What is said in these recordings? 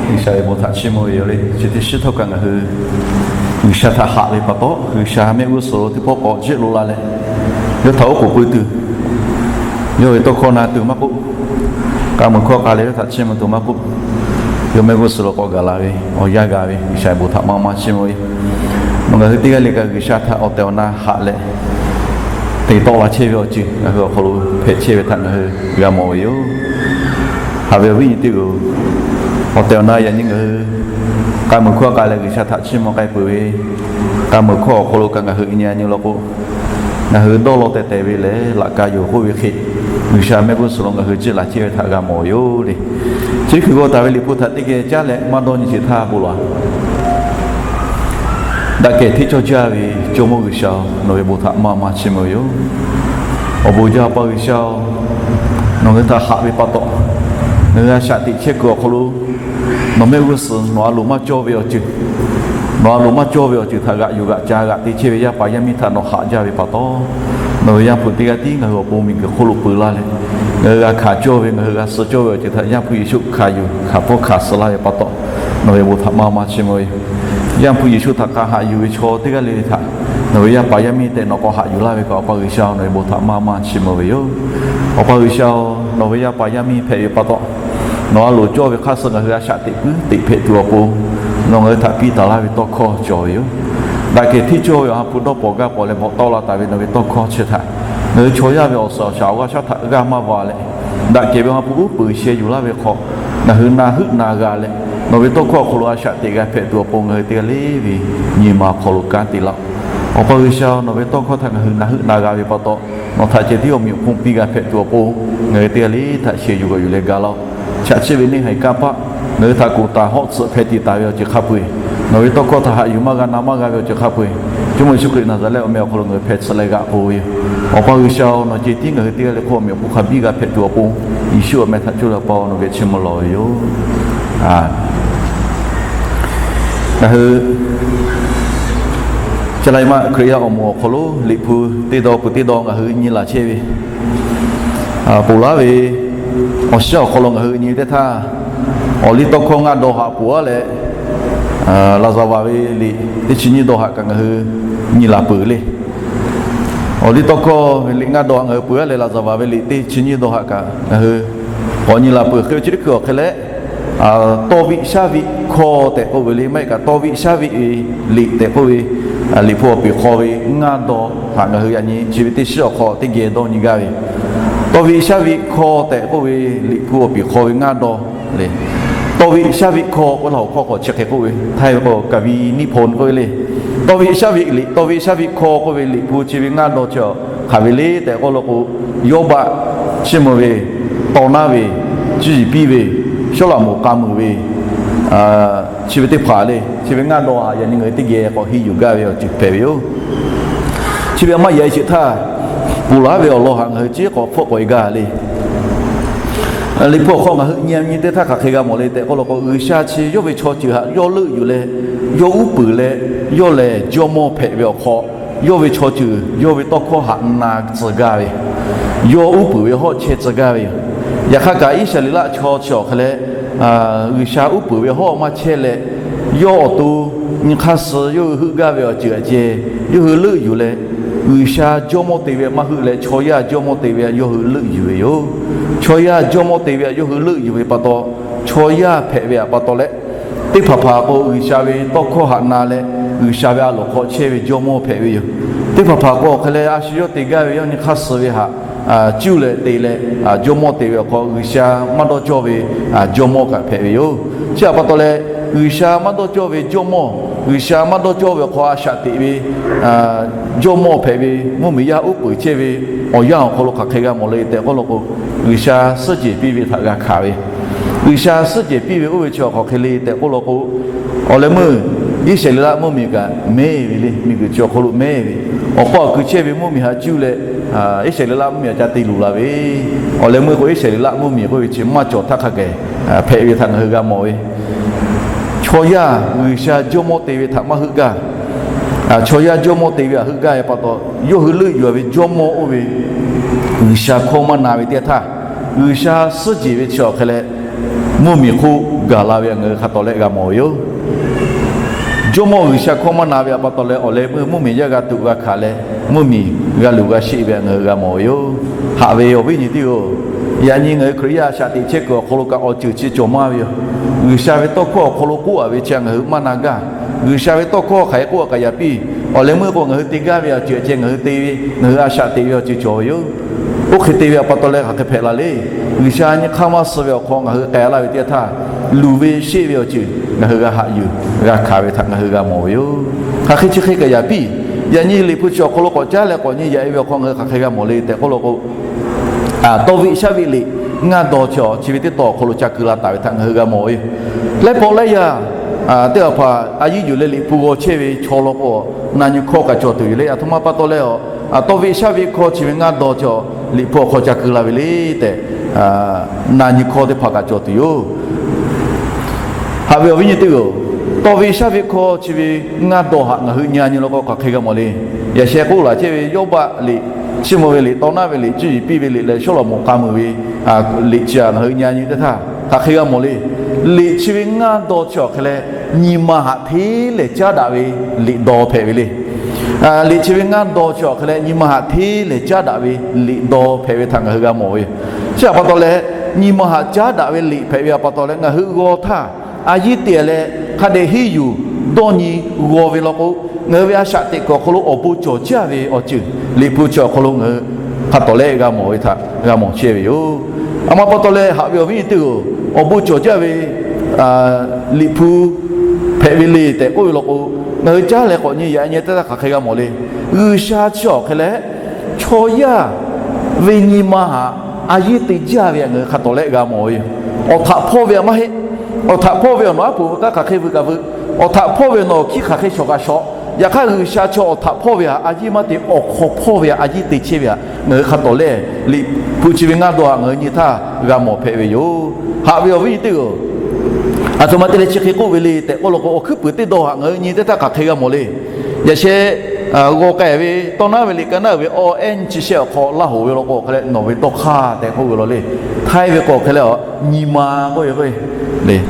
G'uiˬsha ve bon htaꞈ chiˇ mvuh ve yoˬ le. Chi teˇ shiˉ htawˇ kaꞈ ngaˬ hui G'uiˬsha htaꞈ haꞈ ve pa taw, G'uiˬsha mehˆ g'uˇ suhˍ lo teˇ pawˆ k'awꞈ jiˆ lo la leh, yawˇ htaꞈ oˉ k'oˍ pui tuˬ, yawˇ ve tawˇ hkawˇ na tuˬ maˇ k'oˆ, k'a muiˬ hkawˇ k'a leh yawˇ htaꞈ chiˇ mvuh tuˬ maˇ k'oˆ, yawˇ mehˆ g'uˇ suhˍ lo k'awꞈ gaˬ la ve awˬ yanˇ g'a ve G'uiˬsha ve bon htaꞈ maˇ maˇ chiˇ mvuh ve. Nawˬ ngaˬ hui teˇ g'aˇ le kaꞈ G'uiˬsha htaꞈ awˬ tehˬ awˬ na haꞈ leh, te tawˆ la chehˇ ve awˬ ceuˬ ngaˬ hui awˬ hk'aw lo hpehꞈ chehˇ ve htaꞈ ngaˬ hui g'a mawˬ ve yoˬ. Haꞈ ve awˬ viˉ nyi teˇ hpaˍ-oˬ, awˬ tehˬ awˬ na yaꞈ nyi ngaˬ hui k'a muiˬ hkawˇ k'a leh G'uiˬsha htaꞈ chiˇ mvuh k'ai peuˬ ve, k'a muiˬ hkawˇ awˬ hk'aw lo kaꞈ ngaˬ hui nyi a nyi law k'o, ngaˬ hui dawˇ law teh teh ve lehˬ laꞈ ka yoˬ k'oˆ ve hk'e, G'uiˬsha mehˆ g'uˇ suhˍ lo ngaˬ hui jiˆ laˬ chehˇ ve htaꞈ g'a mawˬ ve yoˬ le. Chi hkui g'aw taˍ ve Liꞈ hpu htaꞈ teˇ geh caˉ leh maˇ dawˇ nyi sheˍ htaˇ bon lawˬ. Daꞈ kehˬ hteˇ cawˇ jaˇ ve Jawˇmawˇ G'uiˬsha-oˬ, nawˬ ve bon htaꞈ maˇ maˇ chiˇ mvuh ve yoˬ. Awˬ bon jaˇ, Awˬ pa G'uiˬsha-oˬ, nawˬ ngaˬ hui htaꞈ haꞈ ve pa taw, ngaˬ hui a shaꞈ teꞈ chehˇ kuiˬ awˬ hk'aw lo nawˬ mehˆ g'uˇ suhˍ nawˬ a loˍ maˇ cawˇ ve awˬ ceuˬ, nawˬ a loˍ maˇ cawˇ ve awˬ ceuˬ htaꞈ g'aꞈ yuˬ g'aꞈ ca g'aꞈ te chehˇ ve yaˇ paˍ yaˇ miˇ htaꞈ nawˬ haꞈ jaˇ ve pa taw, nawˬ ve Yaˇ hpu teˇ g'aˇ tiˉ ngaˬ hui awˬ pon miˬguiˬ hk'oˆ lo peu laˇ leh, ngaˬ hui g'a hkanˍ cawˇ ve, ngaˬ hui g'a suh cawˇ ve awˬ ceuˬ htaꞈ Yaˇ hpu Yeˍsuˆ hkanˍ yuˬ hkanˍ pfuhˇ hkanˍ suh laˇ ve pa taw, nawˬ ve bon htaꞈ maˇ maˇ chiˇ mvuh ve yoˬ. Yaˇ hpu Yeˍsuˆ htaꞈ k'a haꞈ yuˬ ve chaw teˇ g'aˇ le le htaꞈ nawˬ ve yaˇ paˍ yaˇ miˇ tehꞈ nawˬ k'awꞈ haꞈ yuˬ laˇ ve kaꞈ, Awˬ pa G'uiˬsha-oˬ, nawˬ ve bon htaꞈ maˇ maˇ chiˇ mvuh ve yoˬ. Awˬ pa G'uiˬsha-oˬ, nawˬ ve yaˇ paˍ yaˇ miˇ hpehꞈ ve pa taw, nawˬ a loˍ cawˇ ve hk'aˇ suh ngaˬ hui a shaꞈ teꞈ puiˉ teꞈ hpehꞈ tuˬ awˬ pon, nawˬ ngaˬ hui htaꞈ piˇ taˍ laˇ ve tawˇ hkawˇ cawˬ ve yoˬ. Daꞈ kehˬ hteˇ cawˇ ve awˬ ha hpu dawˇ pawnˍ gaˇ pawnˍ leh bvuhꞈ tawˆ la taˍ ve nawˬ ve tawˇ hkawˇ chi htaꞈ, ngaˬ hui chaw yaˇ ve awˬ suhˍ awˬ shaˍ awˬ g'aˇ shaˉ htaꞈ g'aˇ maˇ va leh, daꞈ kehˬ ve awˬ ha hpu uˉ peunˍ sheh yuˬ laˇ ve hk'aw, ngaˬ hui na heuˆ na g'a leh, nawˬ ve tawˇ hkawˇ awˬ hk'aw lo a shaꞈ teꞈ g'a hpehꞈ tuˬ awˬ pon ngaˬ hui teˇ g'aˇ le ve nyi ma awˬ hk'aw lo kanˉ te laˇ-oˆ. Awˬ pa G'uiˬsha-oˬ, nawˬ ve tawˇ hkawˇ htaꞈ ngaˬ hui na heuˆ na g'a ve pa taw, nawˬ htaꞈ ceh tiˉ awˬ meꞈ awˬ hponˇ piˇ g'a hpehꞈ tuˬ awˬ pon, ngaˬ hui teˇ g'aˇ le htaꞈ sheh yuˬ g'aꞈ yuˬ leh ga laˇ-oˆ. Chaꞈ chiˆ ve neˇ haiˬ kanˇ paˆ ngaˬ hui htaꞈ koˍ taˍ hawˆ tsuhꞈ hpeh tiˍ taˍ ve awˬ ceuˬ hk'a peu-eˬ, nawˬ ve tawˇ hkawˇ htaꞈ haꞈ yuˬ maˇ g'a na maˇ g'a ve awˬ ceuˬ hk'a peu-eˬ, Jawˇmawˇ Yeˍsuˆ Hkriꞈ Naˍzaˍrehˆ awˬ meh awˬ hk'aw lo ngaˬ hui hpeh tsuhꞈ leh g'aꞈ k'oˆ ve yoˬ. Awˬ pa G'uiˬsha-oˬ, nawˬ ceh tiˉ ngaˬ hui teˇ g'aˇ le hk'oˆ awˬ meꞈ awˬ hponˇ hk'a biˇ g'a hpehꞈ tuˬ awˬ pon, Yeˍsuˆ awˬ meh htaꞈ coˇ leh Awˬ pa-oˬ, nawˬ geh chiˇ mvuh lawˬ ve yoˬ. Ngaˬ hui ca la maˇ Hkriꞈ yaˇ awˬ moˍ awˬ hk'aw lo Liꞈ hpu teˇ daw peuˬ teˇ daw ngaˬ hui nyi laˬ chehˇ ve, ponˬ laˉ ve awˬ shiˉ awˬ hk'aw lo ngaˬ hui nyi teˇ htaˇ, awˬ liˇ tawˇ hkawˇ ngaˇ daw haꞈ peuˬ-a leh, Laˍzaˍvaˍ ve liꞈ teˇ chi nyiˇ daw haꞈ kaꞈ ngaˬ hui nyi laˬ peuˬ le. Awˬ liˇ tawˇ hkawˇ ve liꞈ ngaˇ daw haꞈ ngaˬ hui peuˬ-a leh Laˍzaˍvaˍ ve liꞈ teˇ chi nyiˇ daw haꞈ kaꞈ ngaˬ hui k'awꞈ nyi laˬ peuˬ. Hk'e ve chi teˇ hkui awˬ hk'e leh, tawˇ viˆ shaˉ viˆ hkawˇ tehꞈ k'oˆ ve le, maˇ heˆ kaꞈ tawˇ viˆ shaˉ viˆ ve liꞈ tehꞈ k'oˆ ve, Liꞈ hpu awˬ piˍ hk'aw ve ngaˇ daw haꞈ ngaˬ hui yaꞈ nyi chi ve teˇ shiˉ awˬ hk'aw teˇ geh dawˇ nyi gaˇ ve, tawˇ viˆ shaˉ viˆ hkawˇ tehꞈ k'oˆ ve Liꞈ hpu awˬ piˍ hk'aw ve ngaˇ daw le. Tawˇ viˆ shaˉ viˆ hkawˇ k'oˆ laˇ awˬ hkawˇ k'awꞈ chi hk'e k'oˆ ve, htaiˇ ve k'o kaˍ viˍ niˇ hpawnˍ k'oˆ ve le. Tawˇ viˆ shaˉ viˆ liꞈ, tawˇ viˆ shaˉ viˆ hkawˇ k'oˆ ve Liꞈ hpu chi ve ngaˇ daw chi hk'aˬ ve le tehꞈ k'oˆ law k'o, Yawˇbaˆ chiˇ mvuh ve, taw naˉ ve, cuˇ yiˍ piˇ ve, Sawˉlaꞈmonˍ k'a muiˬ ve, chi ve teˇ hpaˍ le. Chi ve ngaˇ daw haꞈ yaꞈ nyi ngaˬ hui teˇ geh k'awꞈ henˇ yuˬ gaˇ ve awˬ ceuˬ hpehꞈ ve yoˬ. Chi ve maˇ yaꞈ-e sheˍ htaˇ, ponˬ laˉ ve awˬ lawn haꞈ ngaˬ hui ciˉ k'awꞈ hpfuhˆ k'awꞈ-e gaˇ le. Liꞈ hpu awˬ hk'aw ngaˬ hui nyi nyi teˇ htaˇ hk'aˬ hk'e g'a mawˬ le tehꞈ k'oˆ law k'o, G'uiˬsha chi yawˇ ve chaw ceuˬ haꞈ yawˇ leuˆ yuˬ leh, yawˇ uˉ peunˍ leh, yawˇ lehˬ Jawˇmawˇ hpehꞈ ve awˬ hk'aw, yawˇ ve chaw ceuˬ yawˇ ve tawˇ hkawˇ haꞈ na tcuh gaˇ ve, yawˇ uˉ peunˍ ve hawˉ chehˇ tcuh gaˇ ve yoˬ. Yaꞈ hk'aˇ kaꞈ Iˉsaˍreˍlaˆ chaw chi awˬ hk'e leh, G'uiˬsha uˉ peunˍ ve hawˉ maˇ chehˇ leh, yawˇ awˬ to nyi hk'aˇ suh yawˇ hui heuˆ gaˇ ve awˬ ceuˬ aꞈ ceh yawˇ hui leuˆ yuˬ leh, G'uiˬsha jawˇmawˇ te ve maˇ heuˆ leh chaw yaˇ jawˇmawˇ te ve aꞈ yawˇ hui leuˆ yuˬ ve yoˬ. Chaw yaˇ jawˇmawˇ te ve aꞈ yawˇ hui leuˆ yuˬ ve pa taw, chaw yaˇ hpehꞈ ve aꞈ pa taw leh, teˇ hpaˍ hpaˍ k'o G'uiˬsha ve tawˇ hkawˇ haꞈ na leh, G'uiˬsha ve a loˍ hk'aw chehˇ ve jawˇmawˇ hpehꞈ ve yoˬ. Teˇ hpaˍ hpaˍ k'o awˬ hk'e leh a shu yawˇ te gaˇ ve yawˇ nyi hk'aˇ suh ve haꞈ cuˇ leh te leh, jawˇmawˇ te ve awˬ hk'aw G'uiˬsha maˇ dawˇ cawˇ ve jawˇmawˇ kaꞈ hpehꞈ ve yoˬ. Chi aꞈ pa taw leh, G'uiˬsha maˇ dawˇ cawˇ ve jawˇmawˇ, G'uiˬsha maˇ dawˇ cawˇ ve awˬ hk'aw a shaꞈ teꞈ ve jawˇmawˇ hpehꞈ ve mvuhˇmiˬ yaˇ uˉ peunˍ chehˇ ve awˬ yanˇ awˬ hk'aw lo hk'aˬ hk'e g'a mawˬ le tehꞈ k'oˆ law k'o, G'uiˬsha suhˉ jehˬ piˇ ve htaꞈ g'a hkanˍ ve, G'uiˬsha suhˉ jehˬ piˇ ve oˇ ve chi awˬ hk'aˬ hk'e le tehꞈ k'oˆ law k'o, awˬ leh meuˇ Iˉsaˍreˍlaˆ mvuhˇmiˬ kaꞈ mehˉ ve le. Miˬguiˬ chi awˬ hk'aw lo mehˉ ve, awˬ hk'aw awˬ kui chehˇ ve mvuhˇmiˬ haꞈ cuˇ leh, Iˉsaˍreˍlaˆ mvuhˇmiˬ aꞈ ca te luˬ la ve, awˬ leh meuˇ k'o Iˉsaˍreˍlaˆ mvuhˇmiˬ k'oˆ ve chi maˇ cawˬ htaˇ hk'a gaˬ hpehꞈ ve htaꞈ ngaˬ hui g'a mawˬ ve, chaw yaˇ G'uiˬsha jawˇmawˇ te ve htaꞈ maˇ heuˆ gaˇ. Chaw yaˇ jawˇmawˇ te ve htaꞈ heuˆ gaˇ ve pa taw, yawˇ hui leuˆ yuˬ ve jawˇmawˇ oˇ ve G'uiˬsha hkawˇ maˇ na ve teˇ htaˇ, G'uiˬsha suhˉ jehˬ ve chi awˬ hk'e leh, mvuhˇmiˬ hk'oˆ gaˬ la ve htaꞈ ngaˬ hui hk'a tawˍ leh g'a mawˬ ve yoˬ. Jawˇmawˇ G'uiˬsha hkawˇ maˇ na ve htaꞈ pa taw leh awˬ leh meuˇ mvuhˇmiˬ yaˇ g'a tuꞈ g'a hkanˍ leh, mvuhˇmiˬ g'a luˬ g'a sheˆ ve htaꞈ ngaˬ hui g'a mawˬ ve yoˬ. Haꞈ ve awˬ viˉ nyi teˇ-oˬ, yaꞈ nyi ngaˬ hui Hkriꞈ yaˇ a shaꞈ teꞈ chehˇ kuiˬ awˬ hk'aw lo kaꞈ awˬ ceuˬ chi cawˬ maˇ ve yoˬ. G'uiˬsha ve tawˇ hkawˇ awˬ hk'aw lo k'oˆ-a ve chi ngaˬ hui maˇ na gaˇ. G'uiˬsha ve tawˇ hkawˇ hk'aˬ hk'e k'oˆ-a kaꞈ yaꞈ piˇ, awˬ leh meuˇ k'o ngaˬ hui te gaˇ ve awˬ ceuˬ ceh ngaˬ hui te ve, ngaˬ hui a shaꞈ teꞈ ve awˬ ceuˬ cawˬ ve yoˬ. Oˇ hk'e te ve htaꞈ pa taw leh hk'aˬ hk'e hpehꞈ la le. G'uiˬsha nyi hk'aˇ maˇ suh ve awˬ hk'aw ngaˬ hui k'ai laˇ ve teˇ htaˇ, luˬ ve sheˆ ve awˬ ceuˬ ngaˬ hui g'a haꞈ yuˬ g'a hkanˍ ve htaꞈ ngaˬ hui g'a mawˬ ve yoˬ. Hk'aˬ hk'e chi hk'e kaꞈ yaꞈ piˇ, yaꞈ nyi Liꞈ hpu chi awˬ hk'aw lo k'awꞈ caˉ leh k'awꞈ nyi yaꞈ e ve awˬ hk'aw ngaˬ hui hk'aˬ hk'e g'a mawˬ le tehꞈ k'oˆ lo k'o, tawˇ veˆ shaˉ veˆ liꞈ ngaˇ daw chi awˬ chi ve teˇ taw awˬ hk'aw lo ca keu la taˍ ve htaꞈ ngaˬ hui g'a mawˬ ve yoˬ. Leh pawˆ leh yaˇ teˇ hpaˍ hpaˍ a yiˉ yuˬ leh Liꞈ hpu g'aw chehˇ ve chaw law k'o, na nyi hkawˇ kaꞈ cawˬ tuˬ yoˬ le. Aˬ htoꞈ ma pa taw leh a, tawˇ veˆ shaˉ veˆ hkawˇ chi ve ngaˇ daw chi Liꞈ hpu awˬ hk'aw ca keu la ve le tehꞈ, na nyi hkawˇ teˇ hpaˍ kaꞈ cawˬ tuˬ yoˬ. Haꞈ ve awˬ viˉ nyi teˇ-oˬ, tawˇ veˆ shaˉ veˆ hkawˇ chi ve ngaˇ daw htaꞈ ngaˬ hui nyi a nyi law k'o hk'aˬ hk'e g'a mawˬ le. Yaꞈ sheh k'oˆ laˬ chehˇ ve Yawˇbaˆ liꞈ, Chiˇ mvuh ve liꞈ, Tawˇ naˉ ve liꞈ, Cuˇ yiˍ piˇ ve liꞈ leh Sawˉlaꞈmonˍ k'a muiˬ ve liꞈ chi htaꞈ ngaˬ hui nyi a nyi teˇ htaˇ hk'aˬ hk'e g'a mawˬ le. Liꞈ chi ve ngaˇ daw chi awˬ hk'e leh nyi ma htaꞈ hteˇ lehˬ caˉ daꞈ ve liꞈ daw hpehꞈ ve le. Liꞈ chi ve ngaˇ daw chi awˬ hk'e leh nyi ma htaꞈ hteˇ lehˬ caˉ daꞈ ve liꞈ daw hpehꞈ ve htaꞈ ngaˬ hui g'a mawˬ ve yoˬ. Chi htaꞈ pa taw leh, nyi ma htaꞈ caˉ daꞈ ve liꞈ hpehꞈ ve htaꞈ pa taw leh ngaˬ hui g'aw htaˇ a yiˉ te leh hk'a dehꞈ henˇ yuˬ dawˇ nyi g'aw ve law k'o, ngaˬ hui ve a shaꞈ teꞈ kuiˬ awˬ hk'aw lo awˬ bon cawˬ jaˇ ve awˬ ceuˬ Liꞈ hpu chi awˬ hk'aw lo ngaˬ hui hk'a tawˍ leh g'a mawˬ ve htaꞈ g'a mawˬ chehˇ ve yoˬ. Aˬ ma pa taw leh haꞈ ve awˬ viˉ nyi teˇ-oˬ, awˬ bon cawˬ jaˇ ve Liꞈ hpu hpehꞈ ve le tehꞈ k'oˆ ve law k'o, ngaˬ hui caˉ leh k'awꞈ nyi yaꞈ nyi teˇ htaˇ hk'aˬ hk'e g'a mawˬ le. G'uiˬsha chi awˬ hk'e leh chaw yaˇ ve nyi ma htaꞈ a yiˉ te jaˇ ve htaꞈ ngaˬ hui hk'a tawˍ leh g'a mawˬ ve yoˬ. Awˬ htaꞈ hpawˇ ve htaꞈ maˇ heˆ. Awˬ htaꞈ hpawˇ ve awˬ nawˬ aˉ poꞈ kaꞈ hk'aˬ hk'e vuiˬ kaꞈ vuiˬ, awˬ htaꞈ hpawˇ ve nawˬ awˬ hkiˇ hk'aˬ hk'e shawˍ kaꞈ shawˍ. Yaꞈ hk'aˇ G'uiˬsha chaw awˬ htaꞈ hpawˇ ve htaꞈ a yiˉ maˇ te, awˬ hk'aw hpawˇ ve htaꞈ a yiˉ te chehˇ ve htaꞈ ngaˬ hui hk'a tawˍ leh Liꞈ hpu chi ve ngaˇ daw htaꞈ ngaˬ hui nyi htaˇ g'a mawˬ hpehꞈ ve yoˬ. Haꞈ ve awˬ viˉ nyi teˇ-oˬ, aˬ htoꞈ ma te leh chi hk'e k'oˆ ve le tehꞈ k'oˆ law k'o, awˬ hkuiˉ puiˍ teˇ daw htaꞈ ngaˬ hui nyi teˇ htaˇ hk'aˬ hk'e g'a mawˬ le. Yaꞈ sheh g'aw k'ai ve Tawˇ naˉ ve liꞈ, ka naˉ uiˍ ve awˇ ehˉ nyi chi shehˆ awˬ hk'aw Laˇ hoꞈ ve law k'o hk'e leh nawˬ ve dawˇ hk'aˇ tehꞈ k'oˆ ve law le. Htaiˇ ve k'o hk'e leh a, nyi ma k'oˆ ve k'o,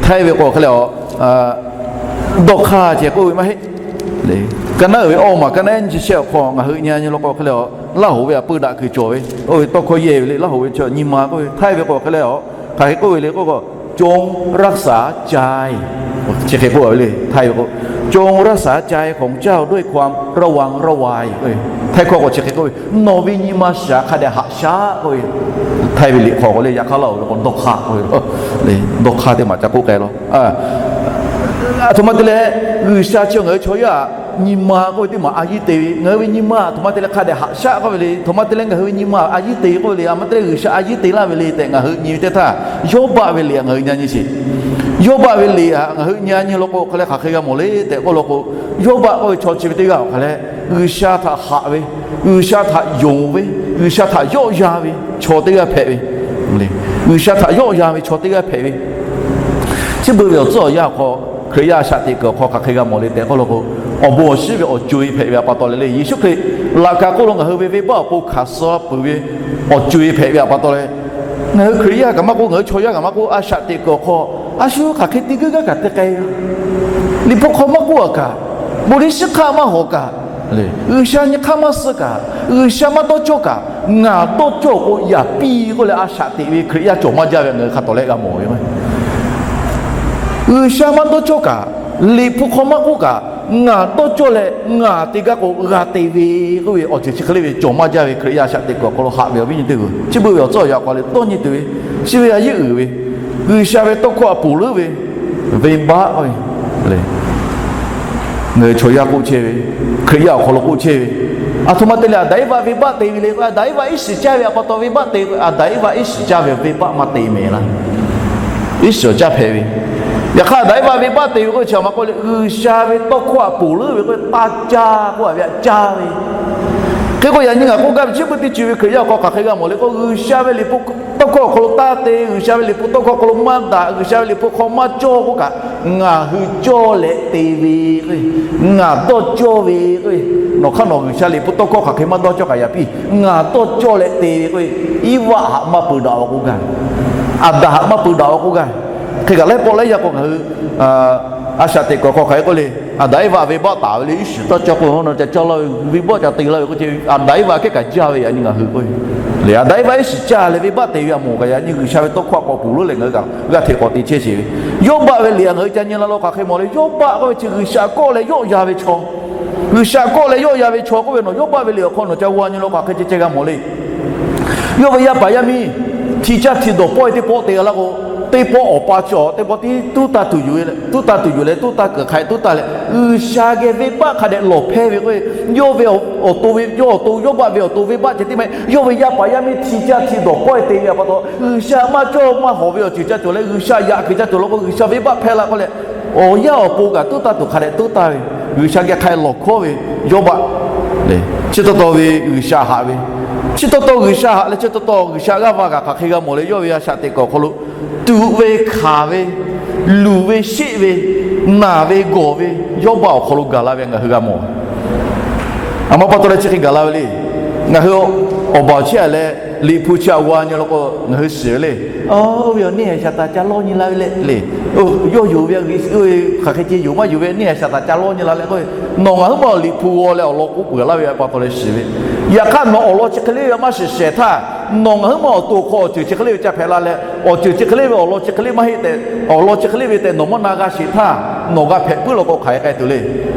htaiˇ ve k'o hk'e leh a, dawˇ hk'aˇ ceh k'oˆ ve maˇ heˆ. Ka naˉ uiˍ ve awˇ maˬ ka naˉ ehˉ nyi chi shehˆ awˬ hk'aw ngaˬ hui nyi a nyi law k'o hk'e leh a, Laˇ hoꞈ ve htaꞈ peu daꞈ kuiˬ cawˬ ve, oˇ ve tawˇ hkawˇ yehˇ ve le. Laˇ hoꞈ ve chi nyi ma k'oˆ ve, htaiˇ ve k'o hk'e leh a, hk'aˬ hk'e k'oˆ ve le k'oˆ k'o, จงรักษาใจ chi hk'e k'oˆ ve le. Htaiˇ ve k'o, จงรักษาใจของเจ้าด้วยความระวังระวัย Htaiˇ hkawˇ k'o chi hk'e k'oˆ ve, nawˬ ve nyi ma shaˍ hk'a dehꞈ haꞈ shaˉ k'oˆ ve. Htaiˇ ve liꞈ hk'aw k'o le, yaꞈ hk'aˇ Laˇ hoꞈ ve k'o dawˇ hk'aˇ k'oˆ ve, dawˇ hk'aˇ teˇ maˬ ca k'oˆ k'ai law. Aˬ htoꞈ ma te leh G'uiˬsha chi ngaˬ hui chaw yaˇ nyi ma k'oˆ ve teˇ maˬ a yiˉ te ve, ngaˬ hui ve nyi ma aˬ htoꞈ ma te leh hk'a dehꞈ haꞈ shaˉ k'oˆ ve le, aˬ htoꞈ ma te leh ngaˬ hui ve nyi ma a yiˉ te k'oˆ ve le, aˬ htoꞈ ma te leh G'uiˬsha a yiˉ te laˇ ve le tehꞈ ngaˬ hui nyi ve teˇ htaˇ, Yawˇbaˆ ve liꞈ htaꞈ ngaˬ hui nyi a nyi sheˍ. Yawˇbaˆ ve liꞈ htaꞈ ngaˬ hui nyi a nyi law k'o hk'e leh hk'aˬ hk'e g'a mawˬ le tehꞈ k'oˆ law k'o, Yawˇbaˆ k'oˆ ve chaw chi ve teˇ g'aˇ awˬ hk'aˬ leh G'uiˬsha htaꞈ haꞈ ve, G'uiˬsha htaꞈ yonˍ ve, G'uiˬsha htaꞈ yawˆ yan ve chaw teˇ g'aˇ hpehꞈ ve, G'uiˬsha htaꞈ yawˆ yan ve chaw teˇ g'aˇ hpehꞈ ve, chi beuꞈ ve awˬ tcuhˉ awˬ yanˇ awˬ hk'aw, Hkriꞈ yaˇ a shaꞈ teꞈ kuiˬ awˬ hk'aw hk'aˬ hk'e g'a mawˬ le tehꞈ k'oˆ law k'o, awˬ bon awˬ shinˉ ve awˬ co-e hpehꞈ ve htaꞈ pa taw leh le, Yeˍsuˆ Hkriꞈ laꞈ ka hk'oˆ lo ngaˬ hui ve venˇbaˆ awˬ pon hkanˍ suh puiˍ ve awˬ co-e hpehꞈ ve htaꞈ pa taw leh, ngaˬ hui Hkriꞈ yaˇ kaꞈ maˇ k'oˆ, ngaˬ hui chaw yaˇ kaꞈ maˇ k'oˆ, a shaꞈ teꞈ kuiˬ awˬ hk'aw a shu hk'aˬ hk'e te g'uiˇ gaˇ kaꞈ te k'ai, Liꞈ hpu hk'aw maˇ k'oˆ a kaꞈ, bon liˇ shiˉ hk'aˆ maˇ hawˍ kaꞈ, G'uiˬsha nyi hk'aˇ maˇ suh kaꞈ, G'uiˬsha maˇ dawˇ cawˇ kaꞈ, ngaˬ dawˇ cawˇ k'o yaꞈ piˇ k'oˆ leh a shaꞈ teꞈ ve Hkriꞈ yaˇ cawˬ maˇ jaˇ ve htaꞈ ngaˬ hui hk'a tawˍ leh g'a mawˬ ve G'uiˬsha maˇ dawˇ cawˇ kaꞈ, Liꞈ hpu hk'aw maˇ k'oˆ kaꞈ, ngaˬ dawˇ cawˇ leh ngaˬ te gaˇ k'o g'a te ve k'oˆ ve awˬ ceuˬ chi hk'e le ve cawˬ maˇ jaˇ ve Hkriꞈ yaˇ a shaꞈ teꞈ kuiˬ awˬ hk'aw lo haꞈ ve awˬ viˉ nyi teˇ g'uiˬ chi beuꞈ ve awˬ tcuhˉ awˬ yanˇ awˬ hk'aw leh dawˇ nyi tuˬ ve, chi ve a yeˇ uiˍ ve, G'uiˬsha ve tawˇ hkawˇ htaꞈ ponˬ leuˉ ve venˇbaˆ k'oˆ ve le. Ngaˬ hui chaw yaˇ k'oˆ chehˇ ve, Hkriꞈ yaˇ awˬ hk'aw lo k'oˆ chehˇ ve, aˬ htoꞈ ma te leh Aˍdanˍ Eˇvaˆ venˇbaˆ te ve le k'o, Aˍdanˍ Eˇvaˆ iˉ shiˍ caˇ ve htaꞈ pa taw venˇbaˆ te, Aˍdanˍ Eˇvaˆ iˉ shiˍ caˇ ve venˇbaˆ maˇ te mehˍ laˇ. Iˉ shiˍ awˬ caˇ hpehꞈ ve, yaꞈ hk'aˇ Aˍdanˍ Eˇvaˆ venˇbaˆ te ve k'oˆ chi a maˇ k'oˆ leh, G'uiˬsha ve tawˇ hkawˇ htaꞈ ponˬ leuˉ ve k'oˆ taˇ caˇ k'oˆ a ve htaꞈ caˇ ve. Hk'e k'o yaꞈ nyi ngaˬ k'oˆ gaˇ ve chi beuꞈ teˇ ceuˬ ve Hkriꞈ yaˇ awˬ hk'aw hk'aˬ hk'e g'a mawˬ le k'o, G'uiˬsha ve Liꞈ hpu tawˇ hkawˇ awˬ hk'aw lo taˇ te, G'uiˬsha ve Liꞈ hpu tawˇ hkawˇ awˬ hk'aw lo maˇ daꞈ, G'uiˬsha ve Liꞈ hpu hk'aw maˇ cawˇ k'oˆ kaꞈ, ngaˬ hui cawˇ leh te ve k'o, ngaˬ dawˇ cawˇ ve k'o, nawˬ hk'aˇ nawˬ G'uiˬsha Liꞈ hpu tawˇ hkawˇ hk'aˬ hk'e maˇ dawˇ cawˇ kaꞈ yaꞈ piˇ, ngaˬ dawˇ cawˇ leh te ve k'o, Eˇvaˆ htaꞈ maˇ peu daꞈ a k'oˆ gaˇ, Aˍdanˍ htaꞈ maˇ peu daꞈ a k'oˆ gaˇ. Hk'e kaꞈ laiˉ pawˆ laiˉ yaˇ k'o ngaˬ hui a shaꞈ teꞈ kuiˬ hk'aw hk'aˬ hk'e k'oˆ le, Aˍdanˍ Eˇvaꞈ venˇbaˆ taˍ ve le, iˉ shiˍ taˇ caˇ k'o, naˬ ca caˇ laˇ ve, venˇbaˆ ca te laˇ ve k'oˆ ce, Aˍdanˍ Eˇvaꞈ kehˉ kaꞈ jaˇ ve yaꞈ nyi ngaˬ hui k'oˆ ve le. Aˍdanˍ Eˇvaꞈ iˉ shiˍ caˇ leh venˇbaˆ te ve a moˍ kaꞈ yaꞈ nyi G'uiˬsha ve tawˇ hkawˇ k'awꞈ puˬ lo leh ngaˬ hui kaꞈ g'aˇ hteꞈ k'awꞈ te chehˇ sheˍ ve. Yawˇbaˆ ve liꞈ a ngaˬ hui ca nyi la lo hk'aˬ hk'e mawˬ le. Yawˇbaˆ k'oˆ ve chi G'uiˬsha kawˆ leh yawˆ ya ve chaw. G'uiˬsha kawˆ leh yawˆ ya ve chaw k'oˆ ve nawˬ Yawˇbaˆ ve liꞈ awˬ hk'aw nawˬ ca g'aw nyi la hk'aˬ hk'e ceh ceh g'a mawˬ le. Yawˇ ve yaˇ paˍ yaˇ miˇ hti caˇ hti dawˬ pawehˇ teˇ pawˆ te g'a laˇ k'o, teˇ pawˆ awˬ pa chi teˇ pawˆ tiˉ tuˉ taˇ tuˬ yuˬ leh, tuˉ taˇ tuˬ yuˬ leh, tuˉ taˇ kuiˬ hk'a tuˉ taˇ leh, G'uiˬsha geh venˇbaˆ hk'a dehꞈ lawˬ hpehˇ ve k'o, yawˇ ve awˬ to ve, yawˇ awˬ to, Yawˇbaˆ ve awˬ to venˇbaˆ ceh tiˉ maˇ heˆ, yawˇ ve yaˇ paˍ yaˇ miˇ hti caˇ hti dawˬ pawehˇ te ve a pa taw, G'uiˬsha maˇ cawˇ maˇ hawˍ ve awˬ ceuˬ ca cawˬ leh, G'uiˬsha yaꞈ kuiˬ ca cawˬ law k'o, G'uiˬsha venˇbaˆ hpehˇ la k'oˆ leh, awˬ yanˇ awˬ pon kaꞈ tuˉ taˇ tuˬ hk'a dehꞈ tuˉ taˇ ve, G'uiˬsha geh hk'a lawˬ hkawˉ ve Yawˇbaˆ le. Chi taw taw ve G'uiˬsha haꞈ ve, chi taw taw G'uiˬsha haꞈ leh chi taw taw G'uiˬsha g'aˇ va kaꞈ hk'aˬ hk'e g'a mawˬ leh, yawˇ ve a shaꞈ teꞈ kuiˬ awˬ hk'aw lo tuꞈ ve hkanˍ ve, luˬ ve sheˆ ve, naˬ ve gawˬ ve, Yawˇbaˆ awˬ hk'aw lo gaˬ la ve ngaˬ hui g'a mawˬ. A ma pa taw leh chi hk'e gaˬ la ve le. Ngaˬ hui awˬ baˬ chehˇ a leh, Liꞈ hpu chi a g'aw nyi law k'o ngaˬ hui shiˍ ve le. Oˇ ve awˬ neˇ haiˬ shaˍ taˍ ca lawˇ nyi la ve le le. Yawˇ yonˍ ve, hk'aˬ hk'e ceh yonˍ maˇ yonˍ ve neˇ haiˬ shaˍ taˍ ca lawˇ nyi la leh k'o, nawˬ ngaˬ huiˉ ma awˬ Liꞈ hpu g'aw leh awˬ lawn k'oˆ peuˬ laˇ ve a pa taw leh shiˍ ve. Yaꞈ hk'aˇ nawˬ awˬ lawn chi hk'e le ve maˇ shiˍ shehˍ htaˇ, nawˬ ngaˬ huiˉ ma awˬ to awˬ hk'aw awˬ ceuˬ chi hk'e le ve ca hpehꞈ la leh, awˬ ceuˬ chi hk'e le ve awˬ lawn chi hk'e le maˇ heˆ tehꞈ, awˬ lawn chi hk'e le ve tehꞈ nawˬ maˇ na g'a sheˍ htaˇ, nawˬ g'a hpehꞈ puiˉ law k'o hk'aˬ hk'e k'ai tuˬ le.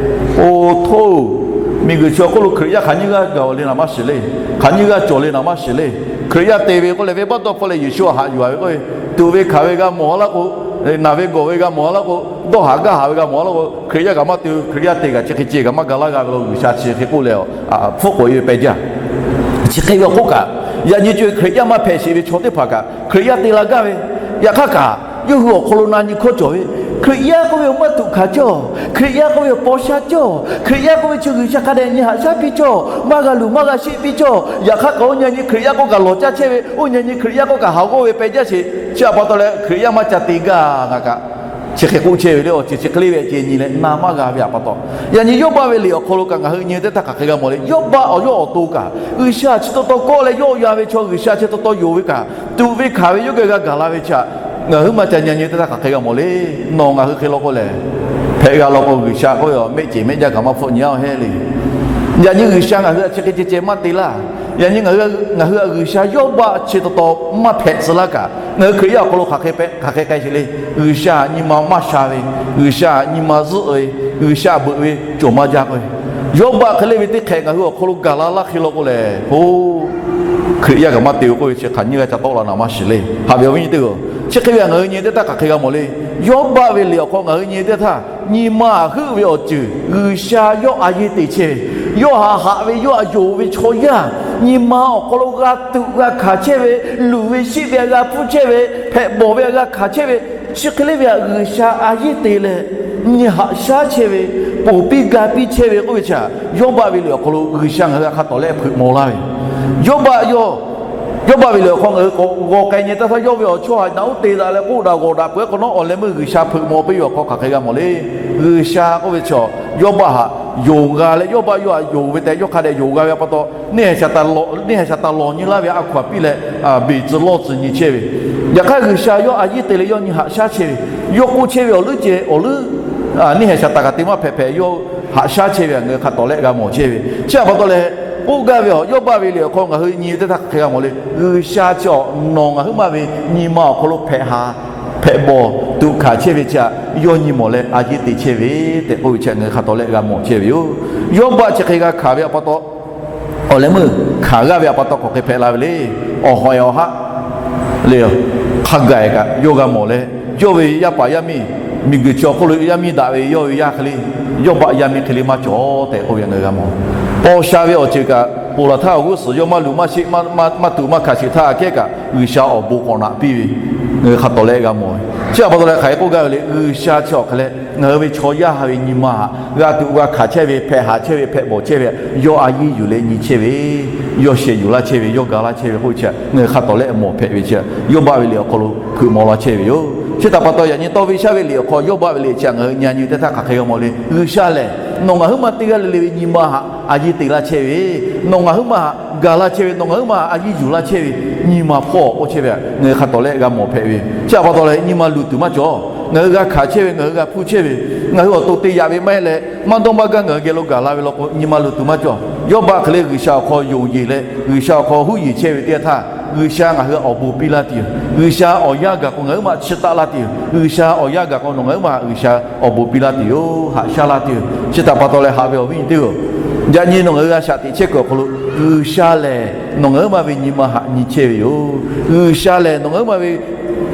Oˇ htoˇ, miˬguiˬ chi awˬ hk'oˆ lo Hkriꞈ yaˇ hk'aˬ nyiˇ g'aˇ gaˬ le naˍ maˇ shiˍ le. Hk'aˬ nyiˇ g'aˇ cawˬ le naˍ maˇ shiˍ le. Hkriꞈ yaˇ te ve k'oˆ leh venˇbaˆ dawˇ hpfuhˆ leh Yeˍsuˆ haꞈ yuˬ a ve k'o, tuꞈ ve hkanˍ ve g'a mawˬ laˇ k'o, naˬ ve gawˬ ve g'a mawˬ laˇ k'o, dawˇ haꞈ gaˇ haꞈ ve g'a mawˬ laˇ k'o, Hkriꞈ yaˇ kaꞈ maˇ te, Hkriꞈ yaˇ te kaꞈ chi hk'e ceh kaꞈ maˇ ga laˇ g'a ve lo G'uiˬsha chi hk'e k'oˆ leh, hpfuhˆ k'oꞈ e ve peh jaˇ. Chi hk'e ve awˬ k'oˆ kaꞈ, yaꞈ nyi co Hkriꞈ yaˇ maˇ hpehꞈ sheˍ ve chaw teˇ hpaˍ kaꞈ Hkriꞈ yaˇ te la gaˇ ve, yaꞈ hk'aˇ kaꞈ yawˇ hui awˬ hk'aw lo na nyi hkawˇ cawˬ ve, Hkriꞈ yaˇ k'oˆ ve awˬ maˇ tuꞈ hkanˍ cawˇ, Hkriꞈ yaˇ k'oˆ ve awˬ paw sha cawˇ, Hkriꞈ yaˇ k'oˆ ve chi G'uiˬsha hk'a dehꞈ nyi haꞈ shaˉ piˇ cawˇ, maˇ g'a luˬ maˇ g'a sheˆ piˇ cawˇ, yaꞈ hk'aˇ kaꞈ oˇ nyi nyi Hkriꞈ yaˇ k'oˆ kaꞈ lawˬ caˇ chehˇ ve, oˇ nyi nyi Hkriꞈ yaˇ k'oˆ kaꞈ haˍ g'awˇ ve peh jaˇ sheˍ. Chi a pa taw leh Hkriꞈ yaˇ maˇ ca te gaˇ ngaˬ kaꞈ chi hk'e k'oˆ chehˇ ve le. Awˬ ceuˬ chi hk'e le ve ceh nyi leh na maˇ g'a ve a pa taw, yaꞈ nyi Yawˇbaˆ ve liꞈ awˬ hk'aw lo kaꞈ ngaˬ hui nyi teˇ htaˇ hk'aˬ hk'e g'a mawˬ le. Yawˇbaˆ awˬ yawˇ awˬ to kaꞈ G'uiˬsha chi taw taw kawˆ leh yawˆ ya ve chaw, G'uiˬsha chi taw taw yonˍ ve kaꞈ, tuꞈ ve hkanˍ ve yawˇ geh g'a gaˬ la ve chi, ngaˬ hui maˇ ca nyi nyi teˇ htaˇ hk'aˬ hk'e g'a mawˬ le. Nawˬ ngaˬ hui hk'e law k'o lehˬ, hpehꞈ g'a law k'o G'uiˬsha k'oˆ ve awˬ mehˆ ceˬ mehˆ jaˇ kaꞈ maˇ hpfuhˆ nyi a heˆ le. Yaꞈ nyi G'uiˬsha ngaˬ hui htaꞈ chi hk'e ceh ceh maˇ te laˇ. Yaꞈ nyi ngaˬ hui htaꞈ G'uiˬsha Yawˇbaˆ chi taw taw maˇ hpehꞈ tcuh laˇ kaꞈ, ngaˬ hui Hkriꞈ yaˇ awˬ hk'aw lo hk'aˬ hk'e hpehꞈ, hk'aˬ hk'e k'ai sheˍ le. G'uiˬsha nyi ma maˇ sha ve, G'uiˬsha nyi ma zuhˆ ve, G'uiˬsha beuꞈ ve cawˬ maˇ jaˇ k'o, Yawˇbaˆ hk'e le ve teˇ hk'ehꞈ ngaˬ hui awˬ hk'aw lo gaˬ la laˇ hk'e law k'o lehˬ, oˇ, Hkriꞈ yaˇ kaꞈ maˇ te ve k'oˆ ve chi hk'aˬ nyiˇ g'aˇ ca tawˆ la naˍ maˇ shiˍ le. Haꞈ ve awˬ viˉ nyi teˇ hpaˍ-oˬ, chi hk'e ve htaꞈ ngaˬ hui nyi teˇ htaˇ hk'aˬ hk'e g'a mawˬ le. Yawˇbaˆ ve liꞈ awˬ hk'aw ngaˬ hui nyi teˇ htaˇ, nyi ma htaꞈ heuˆ ve awˬ ceuˬ G'uiˬsha yawˇ a yeˇ te chehˇ ve, yawˇ haꞈ haꞈ ve, yawˇ htaꞈ yonˍ ve chaw yaˇ, nyi ma awˬ hk'aw lo g'a tuꞈ g'a hkanˍ chehˇ ve, luˬ ve sheˆ ve htaꞈ g'a hpfuhˇ chehˇ ve, hpehꞈ bawˬ ve htaꞈ g'a hkanˍ chehˇ ve, chi hk'e le ve htaꞈ G'uiˬsha a yeˇ te leh, nyi haꞈ shaˉ chehˇ ve, ponˬ piˇ ga piˇ chehˇ ve k'oˆ ve chi htaꞈ Yawˇbaˆ ve liꞈ awˬ hk'aw lo G'uiˬsha ngaˬ hui htaꞈ hk'a tawˍ leh hpeuꞈ maw laˇ ve. Yawˇbaˆ yawˇ, Yawˇbaˆ ve liꞈ awˬ hk'aw ngaˬ hui k'awꞈ g'aw k'ai nyi teˇ htaˇ, yawˇ ve awˬ chawˇ htaꞈ naꞈ uˉ te daꞈ leh k'oˆ daꞈ g'awˬ daꞈ peuˬ k'o nawˉ, awˬ leh meuˇ G'uiˬsha hpeuꞈ maw piˇ ve awˬ hk'aw hk'aˬ hk'e g'a mawˬ le. G'uiˬsha k'oˆ ve chi Yawˇbaˆ htaꞈ yonˍ g'a leh, Yawˇbaˆ yawˇ htaꞈ yonˍ ve tehꞈ yawˇ hk'a dehꞈ yonˍ g'a ve a pa taw, neˇ haiˬ shaˍ taˍ lawˬ nyi laˇ ve a hkaw-anˬ piˇ leh, beˬ tcuh lawˇ tcuh nyi chehˇ ve. Yaꞈ hk'aˇ G'uiˬsha yawˇ a yeˇ te leh yawˇ nyi haꞈ shaˉ chehˇ ve, yawˇ k'oˆ chehˇ ve awˬ leuˉ ceh awˬ leuˉ neˇ haiˬ shaˍ taˍ kaꞈ te maˇ hpehꞈ hpehꞈ yawˇ haꞈ shaˉ chehˇ ve htaꞈ ngaˬ hui hk'a tawˍ leh g'a mawˬ chehˇ ve. Chi a pa taw leh, k'oˆ gaˇ ve a, Yawˇbaˆ ve liꞈ awˬ hk'aw ngaˬ hui nyi teˇ htaˇ hk'aˬ hk'e g'a mawˬ le. G'uiˬsha chi awˬ nawˬ ngaˬ huiˉ maˇ ve nyi ma awˬ hk'aw lo hpehꞈ haꞈ hpehꞈ bawˬ tuꞈ hkanˍ chehˇ ve chi htaꞈ yawˇ nyi mawˬ leh a yeˇ te chehˇ ve tehꞈ k'oˆ ve chi ngaˬ hui hk'a tawˍ leh g'a mawˬ chehˇ ve yoˬ. Yawˇbaˆ chi hk'e g'a hkanˍ ve a pa taw, awˬ leh meuˇ hkanˍ g'aˇ ve a pa taw k'awꞈ hk'e hpehꞈ la ve le. Awˬ hawˍ awˬ haˆ le, hk'a gaˬ kaꞈ yawˇ g'a mawˬ leh, yawˇ ve yaˇ paˍ yaˇ miˇ, miˬguiˬ chi awˬ hk'oˆ lo yaˇ miˇ daꞈ ve yawˇ ve yaˇ hk'e le, Yawˇbaˆ yaˇ miˇ hk'e le maˇ cawˬ tehꞈ k'oˆ ve ngaˬ hui g'a mawˬ. Paw sha ve awˬ ceuˬ kaꞈ ponˬ laˬ htaˇ awˬ g'uˇ suhˍ yawˇ maˇ luˬ maˇ sheˆ, maˇ tuꞈ maˇ hkanˍ sheˍ htaˇ aꞈ kehˉ kaꞈ G'uiˬsha awˬ bon k'awꞈ naꞈ piˇ ve, ngaˬ hui hk'a tawˍ leh g'a mawˬ ve. Chi a pa taw leh hk'aˬ hk'e k'oˆ gaˇ ve le. G'uiˬsha chi awˬ hk'e leh ngaˬ hui ve chaw yaˇ ha ve nyi ma htaꞈ g'a tuꞈ g'a hkanˍ chehˇ ve, hpehꞈ haꞈ chehˇ ve, hpehꞈ bawˬ chehˇ ve, yawˇ a yeˇ yuˬ leh nyi chehˇ ve, yawˇ sheh yuˬ laˇ chehˇ ve, yawˇ ga laˇ chehˇ ve k'oˆ ve chi ngaˬ hui hk'a tawˍ leh mawˬ hpehꞈ ve chi, Yawˇbaˆ ve liꞈ awˬ hk'aw lo hpeuꞈ maw laˇ chehˇ ve yoˬ. Chi htaꞈ pa taw yaꞈ nyi tawˇ ve shaˉ ve liꞈ awˬ hk'aw Yawˇbaˆ ve liꞈ chi ngaˬ hui nyi nyi teˇ htaˇ hk'aˬ hk'e g'a mawˬ le. G'uiˬsha lehˬ Nawˬ ngaˬ huiˉ ma teˇ g'aˇ le le ve nyi ma htaꞈ a yiˇ te laˇ chehˇ ve, nawˬ ngaˬ huiˉ ma htaꞈ gaˬ laˇ chehˇ ve, nawˬ ngaˬ huiˉ ma htaꞈ a yiˇ yuˬ laˇ chehˇ ve, nyi ma hpawˇ k'oˆ chehˇ ve htaꞈ ngaˬ hui hk'a tawˍ leh g'a mawˬ hpehꞈ ve. Chi htaꞈ pa taw leh nyi ma luˬ tuˬ maˇ cawˬ. Ngaˬ hui g'a hkanˍ chehˇ ve, ngaˬ hui g'a hpuˇ chehˇ ve, ngaˬ hui awˬ to te yaꞈ ve maˇ heˆ leh, maˇ dawˇ maˇ gaˇ ngaˬ hui geh lo gaˬ la ve law k'o, nyi ma luˬ tuˬ maˇ cawˬ. Yawˇbaˆ hk'e le G'uiˬsha awˬ hk'aw yonˍ yeˬ leh, G'uiˬsha awˬ hk'aw huˉ yeˬ chehˇ ve teˇ yanˇ htaˇ, G'uiˬsha ngaˬ hui awˬ bon piˇ laˇ tuˬ yoˬ. G'uiˬsha awˬ yanˇ gaˬ k'o ngaˬ huiˉ ma chi taˆ laˇ tuˬ yoˬ. G'uiˬsha awˬ yanˇ gaˬ k'o nawˬ ngaˬ huiˉ ma G'uiˬsha awˬ bon piˇ laˇ tuˬ yoˬ. Haꞈ shaˉ laˇ tuˬ yoˬ. Chi htaꞈ pa taw leh haꞈ ve awˬ viˉ nyi teˇ g'aˇ-oˬ, yaꞈ nyi nawˬ ngaˬ hui a shaꞈ teꞈ chehˇ kuiˬ awˬ hk'aw lo, G'uiˬsha lehˬ nawˬ ngaˬ huiˉ ma ve nyi ma htaꞈ nyi chehˇ ve yoˬ. G'uiˬsha lehˬ nawˬ ngaˬ huiˉ ma ve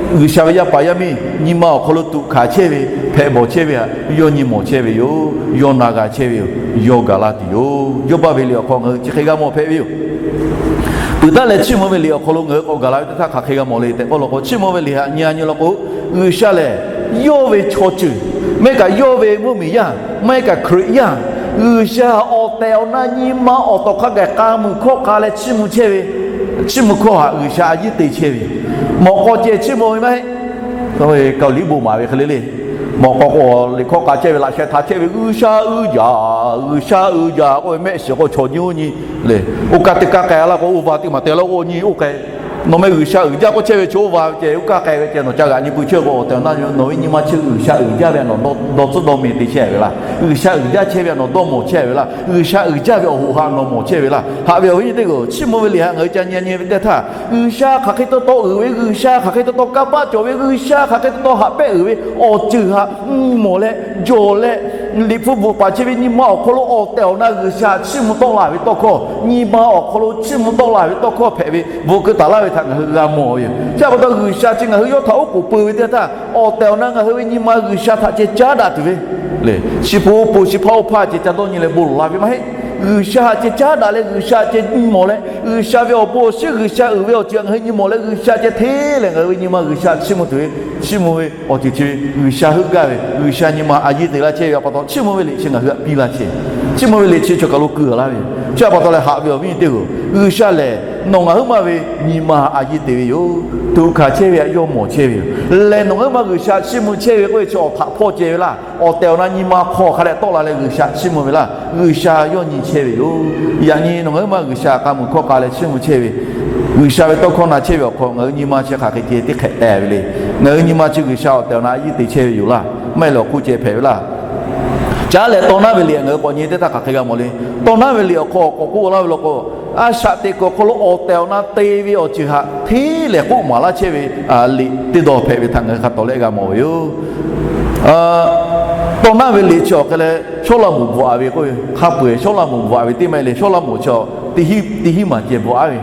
G'uiˬsha ve yaˇ paˍ yaˇ miˇ nyi ma awˬ hk'aw lo tuꞈ hkanˍ chehˇ ve, hpehꞈ bawˬ chehˇ ve htaꞈ yawˇ nyi mawˬ chehˇ ve yoˬ. Yawˇ na g'a chehˇ ve yoˬ. Yawˇ gaˬ la tuˬ yoˬ. Yawˇbaˆ ve liꞈ awˬ hk'aw ngaˬ hui chi hk'e g'a mawˬ hpehꞈ ve yoˬ. Peuˬ taˉ leh Chiˇ mvuh ve liꞈ awˬ hk'aw lo ngaˬ hui k'awꞈ gaˬ la ve teˇ htaˇ hk'aˬ hk'e g'a mawˬ le tehꞈ k'oˆ law k'o, Chiˇ mvuh ve liꞈ htaꞈ nyi a nyi law k'o, G'uiˬsha lehˬ yawˇ ve chaw ceuˬ, maˇ heˆ kaꞈ yawˇ ve mvuhˇmiˬ yaˇ, maˇ heˆ kaꞈ Hkriꞈ yaˇ, G'uiˬsha awˬ tehˬ awˬ na nyi ma awˬ tawˍ hk'a gaˬ k'a muiˬ hkawˇ k'a leh chiˇ mvuh chehˇ ve, chiˇ mvuh hkawˇ htaꞈ G'uiˬsha a yiˇ te chehˇ ve yoˬ. Mawꞈ k'aw ceh chiˇ mvuh ve maˇ heˆ. Kaoˬ liˉ bon maˍ ve hk'e le le, mawꞈ k'aw k'o liꞈ hkawˇ k'a chehˇ ve laꞈ sheh htaꞈ chehˇ ve G'uiˬsha uiˍ jaˇ, G'uiˬsha uiˍ jaˇ k'oˆ ve mehˆ shiˍ k'o chaw nyiˇ oˇ nyi le. Oˇ kaˇ teˇ kaˇ k'ai laˇ k'o oˇ va teˇ maˬ te laˇ k'o nyi oˇ k'ai. Nawˬ meh G'uiˬsha uiˍ jaˇ k'oˆ chehˇ ve chaw oˇ va ve ceh oˇ kaˇ k'ai ve ceh nawˬ ca g'aꞈ nyi pui chehˇ k'o, awˬ tehˬ awˬ na nawˬ ve nyi ma chi G'uiˬsha uiˍ jaˇ ve htaꞈ nawˬ dawˇ tcuhˉ dawˇ meh te chehˇ ve laˇ. G'uiˬsha uiˍ jaˇ chehˇ ve htaꞈ nawˬ dawˇ mawˬ chehˇ ve laˇ. G'uiˬsha uiˍ jaˇ ve awˬ hoꞈ htaꞈ nawˬ mawˬ chehˇ ve laˇ. Haꞈ ve awˬ viˉ nyi teˇ g'aˇ-oˬ, Chiˇ mvuh ve liꞈ htaꞈ ngaˬ hui ca nyi a nyi ve teˇ htaˇ, G'uiˬsha hk'aˬ hk'e taw taw uiˍ ve, G'uiˬsha hk'aˬ hk'e taw taw kanˇ paˆ cawˬ ve, G'uiˬsha hk'aˬ hk'e taw taw haꞈ pehnˇ uiˍ ve awˬ ceuˬ htaꞈ nyi mawˬ leh jawˬ leh, Liꞈ hpu bvuhꞈ paˍ chi ve nyi ma awˬ hk'aw lo awˬ tehˬ awˬ na G'uiˬsha chiˇ mvuh tawˆ la ve tawˇ hkawˇ, nyi ma awˬ hk'aw lo chiˇ mvuh tawˆ la ve tawˇ hkawˇ hpehꞈ ve bvuhꞈ keu taˍ laˇ ve htaꞈ ngaˬ hui g'a mawˬ ve yoˬ. Chi pa taw G'uiˬsha chi ngaˬ hui yawˇ htaꞈ oˉ k'oˍ peu ve teˇ htaˇ, awˬ tehˬ awˬ na ngaˬ hui ve nyi ma G'uiˬsha htaꞈ ceh caˉ daꞈ tuˬ ve le. Chi pon pon chi hpaˇ oˇ hpaˇ ceh ca dawˇ nyi leh bon lawˬ la ve maˇ heˆ. G'uiˬsha ceh caˉ daꞈ leh G'uiˬsha ceh nyi mawˬ leh, G'uiˬsha ve awˬ bon awˬ shinˉ G'uiˬsha uiˍ ve awˬ ceuˬ htaꞈ ngaˬ hui nyi mawˬ leh, G'uiˬsha ceh hteˇ leh ngaˬ hui ve nyi ma G'uiˬsha chiˇ mvuh tuˬ ve, chiˇ mvuh ve awˬ ceuˬ chi ve G'uiˬsha heuˆ gaˇ ve, G'uiˬsha nyi ma a yiˇ te laˇ chehˇ ve pa taw, Chiˇ mvuh ve liꞈ chi ngaˬ hui htaꞈ piˇ laˇ chehˇ. Chiˇ mvuh ve liꞈ chi chaw kaˬ lo keu laˇ ve yoˬ. Chi pa taw leh haꞈ ve awˬ viˉ nyi teˇ g'aˇ-oˬ, G'uiˬsha lehˬ nawˬ ngaˬ huiˉ ma ve nyi ma a yiˇ te ve yoˬ. Tuꞈ hkanˍ chehˇ ve htaꞈ yawˇ mawˬ chehˇ ve yoˬ. Lehˬ nawˬ ngaˬ huiˉ ma G'uiˬsha chiˇ mvuh chehˇ ve k'oˆ ve chi awˬ htaꞈ hpawˇ ceh ve laˇ. Awˬ tehˬ awˬ na nyi ma hk'aw hk'a dehꞈ tawˆ la leh G'uiˬsha chiˇ mvuh ve laˇ. G'uiˬsha yawˇ nyi chehˇ ve yoˬ. Yaꞈ nyi nawˬ ngaˬ huiˉ ma G'uiˬsha k'a muiˬ hkawˇ k'a leh chiˇ mvuh chehˇ ve, G'uiˬsha ve tawˇ hkawˇ na chehˇ ve awˬ hk'aw ngaˬ hui nyi ma chi hk'aˬ hk'e ceh teˇ hk'ehꞈ teh ve le. Ngaˬ hui nyi ma chi G'uiˬsha awˬ tehˬ awˬ na a yiˇ te chehˇ ve yoˬ laˇ. Maˇ heˆ leh awˬ hk'oˆ ceh hpehꞈ ve laˇ. Caˉ leh tawˇ naˉ ve liꞈ ngaˬ hui k'awꞈ nyi teˇ htaˇ hk'aˬ hk'e g'a mawˬ le. Tawˇ naˉ ve liꞈ awˬ hk'aw k'awꞈ k'oˆ laˇ ve law k'o, a shaꞈ teꞈ kuiˬ awˬ hk'aw lo awˬ tehˬ awˬ na te ve awˬ ceuˬ htaꞈ hteˇ lehˬ k'oˆ maˍ laˇ chehˇ ve liꞈ teˇ dawˇ hpehꞈ ve htaꞈ ngaˬ hui hk'a tawˍ leh g'a mawˬ ve yoˬ. Tawˇ naˉ ve liꞈ chi awˬ hk'e leh Sawˉlaꞈmonˍ bvuhꞈ a ve k'oˆ ve hk'a peu-eˬ Sawˉlaꞈmonˍ bvuhꞈ a ve teˇ maˇ heˆ le. Sawˉlaꞈmonˍ chi teˇ hinˉ maˬ ceh bvuhꞈ aˉ ve,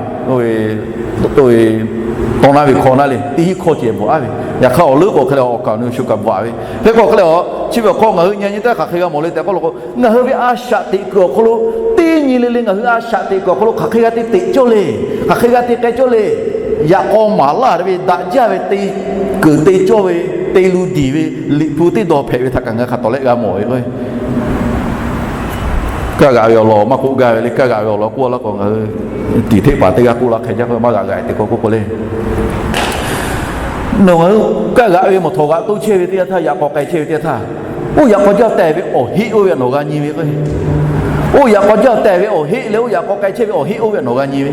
tawˇ naˉ ve hkawˇ naˉ le teˇ hinˉ hkawˇ ceh bvuhꞈ aˉ ve, yaꞈ hk'aˇ awˬ leuˉ k'o hk'e leh awˬ kaˍ awˬ nu shu kaꞈ bvuhꞈ a ve. Hk'e k'o hk'e leh a chi ve awˬ hk'aw ngaˬ hui nyi nyi teˇ hk'aˬ hk'e g'a mawˬ le tehꞈ k'oˆ law k'o, ngaˬ hui ve a shaꞈ teꞈ kuiˬ awˬ hk'aw lo teˇ nyi le le ngaˬ hui a shaꞈ teꞈ kuiˬ awˬ hk'aw lo hk'aˬ hk'e g'a te teꞈ cawˇ le, hk'aˬ hk'e g'a te k'ai cawˇ le. Yaꞈ k'aw maˍ laˇ ve daꞈ jaˇ ve te keunˍ te cawˇ ve, te lu diˬ ve liꞈ hpu teˇ dawˇ hpehꞈ ve htaꞈ kaꞈ ngaˬ hui hk'a tawˍ leh g'a mawˬ ve k'o, kaˇ g'aꞈ ve awˬ lawn maˇ k'oˆ gaˇ ve le. Kaˇ g'aꞈ ve awˬ lawn k'oˆ laˇ k'o ngaˬ hui tiˍ hteˆ paˍ teˇ g'aˇ k'oˆ laˇ hk'e jaˇ k'o maˇ g'aꞈ g'aꞈ e te k'o k'oˆ k'o le. Nawˬ ngaˬ hui kaˇ g'aꞈ ve mawˬ htawꞈ g'aꞈ toˇ chehˇ ve teˇ yanˇ htaˇ, yaꞈ k'aw k'ai chehˇ ve teˇ yanˇ htaˇ, oˇ yaꞈ k'aw jaˇ tehˬ ve awˬ heˆ oˇ ve htaꞈ nawˬ g'a nyi ve k'o, oˇ yaꞈ k'aw jaˇ tehˬ ve awˬ heˆ leh oˇ yaꞈ k'aw k'ai chehˇ ve awˬ heˆ oˇ ve htaꞈ nawˬ g'a nyi ve,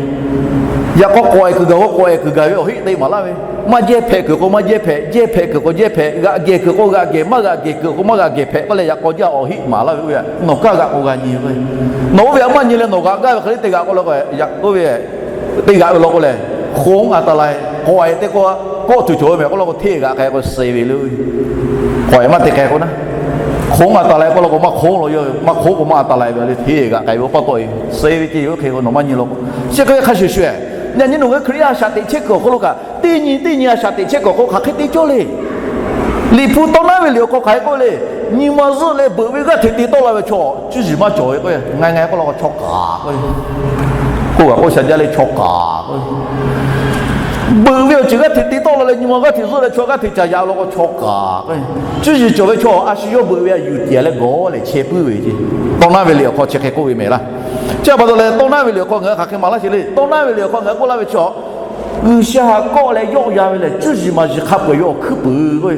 yaꞈ k'aw k'awꞈ ehˍ kuiˬ gaˬ k'o k'awꞈ ehˍ kuiˬ gaˬ ve awˬ heˆ te maˍ laˇ ve, maˇ jehˇ hpehꞈ kuiˬ k'o maˇ jehˇ hpehꞈ, jehˇ hpehꞈ kuiˬ k'o jehˇ hpehꞈ, g'aꞈ gehˬ kuiˬ k'o g'aꞈ gehˬ, maˇ g'aꞈ gehˬ kuiˬ k'o maˇ g'aꞈ gehˬ hpehꞈ k'oˆ leh yaꞈ k'aw jaˇ awˬ heˆ maˍ laˇ ve k'o, nawˬ kaˇ g'aꞈ k'o g'a nyi ve k'o, nawˬ oˇ ve htaꞈ maˇ nyi leh nawˬ g'aꞈ gaˇ ve hk'e le teˇ g'aꞈ k'oˆ le k'o, yaꞈ k'oˆ ve teˇ g'aꞈ ve law k'o lehˬ, โค้งอันตราย k'awꞈ ehˍ te k'o, kawˆ tuˬ cawˬ ve mehˍ k'oˆ law k'o hteˇ g'aꞈ k'ai k'o suh ve le. K'awꞈ ehˍ maˇ te k'ai k'o naˉ, โค้งอันตราย k'oˆ law k'o maˇ โค้ง law yoˬ, maˇ โค้ง k'o maˇ อันตราย ve le, hteˇ g'aꞈ k'ai ve oˇ pa taw e suh ve ceh yoˬ. Hk'e k'o nawˬ maˇ nyi law k'o, chi hk'e ve hk'a shuˍ shuˍ, yaꞈ nyi nawˬ ngaˬ hui Hkriꞈ yaˇ a shaꞈ teꞈ chehˇ kuiˬ awˬ hk'aw lo kaꞈ, teˇ nyi teˇ nyi a shaꞈ teꞈ chehˇ kuiˬ awˬ hk'aw lo hk'aˬ hk'e te cawˇ le. Liꞈ hpu tawˇ naˉ ve liꞈ awˬ hk'aw hk'aˬ hk'e k'oˆ le, nyi ma zuhˆ leh beuꞈ ve g'aˇ hteꞈ te tawˆ la ve chaw cuˇ yiˍ maˇ cawˬ ve k'o, ngaˬ ngaˬ k'oˆ law k'o chaw kaˍ k'o, k'oˆ kaꞈ k'oˆ sha jaˇ le chaw kaˍ k'o, beuꞈ ve awˬ ceuˬ g'aˇ hteꞈ te tawˆ la leh nyi ma g'aˇ hteꞈ zuhˆ leh chaw g'aˇ hteꞈ caˍ yaꞈ law k'o chaw kaˍ k'o, cuˇ yiˍ cawˬ ve chaw a shu yawˇ beuꞈ ve htaꞈ yuˬ tiˍ leh gawˬ leh chehˇ puiˉ ve ce. Tawˇ naˉ ve liꞈ awˬ hk'aw chi hk'e k'oˆ ve mehˍ laˇ. Chi pa taw leh tawˇ naˉ ve liꞈ awˬ hk'aw ngaˬ hui hk'aˬ hk'e maˍ laˇ sheˍ le. Tawˇ naˉ ve liꞈ awˬ hk'aw ngaˬ hui k'oˆ laˇ ve chaw G'uiˬsha haꞈ kawˆ leh yawˆ yan ve lehˬ, cuˇ yiˍ maˍ yiˍ hk'a peu-eˬ ve awˬ hkuiˉ puiˍ k'o,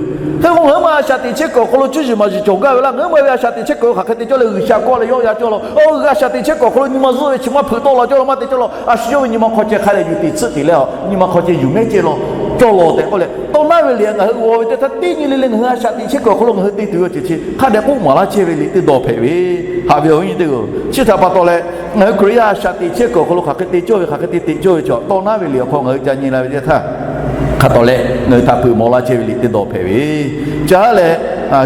hk'e k'o ngaˬ huiˉ ma a shaꞈ teꞈ chehˇ kuiˬ awˬ hk'aw lo cuˇ yiˍ maˍ yiˍ cawˬ gaˇ ve laˇ. Ngaˬ huiˉ ma ve a shaꞈ teꞈ chehˇ kuiˬ hk'aˬ hk'e te cawˇ leh G'uiˬsha kawˆ leh yawˆ yan cawˇ law. Oˇ g'uiˬ a shaꞈ teꞈ chehˇ kuiˬ awˬ hk'aw lo nyi ma zuhˆ ve chi maˇ hpeuꞈ tawˆ la cawˇ law, maˇ te cawˇ law. A shu yawˇ ve nyi ma hk'aw ceh hk'a lehˬ yuˬ tiꞈ tsuhˆ tiꞈ leh, nyi ma hk'aw ceh yuˬ mehˉ ceh law cawˇ law tehꞈ k'oˆ leh, tawˇ naˉ ve liꞈ ngaˬ hui g'aw ve teˇ htaˇ teˇ nyi le le ngaˬ hui a shaꞈ teꞈ chehˇ kuiˬ awˬ hk'aw lo ngaˬ hui te tuˬ ve awˬ ceuˬ chi hk'a dehꞈ k'oˆ maˍ laˇ chehˇ ve liꞈ teˇ dawˬ hpehꞈ ve, haꞈ ve awˬ viˉ nyi teˇ hpaˍ-oˬ. Chi htaꞈ pa taw leh, ngaˬ hui Hkriꞈ yaˇ a shaꞈ teꞈ chehˇ kuiˬ awˬ hk'aw lo hk'aˬ hk'e te cawˇ ve, hk'aˬ hk'e te teꞈ cawˇ ve chaw, tawˇ naˉ ve liꞈ awˬ hk'aw ngaˬ hui ca nyi la ve teˇ htaˇ, hk'a tawˍ leh ngaˬ hui htaꞈ hpeuꞈ maw laˇ chehˇ ve liꞈ teˇ dawˬ hpehꞈ ve, chi haˉ lehˬ,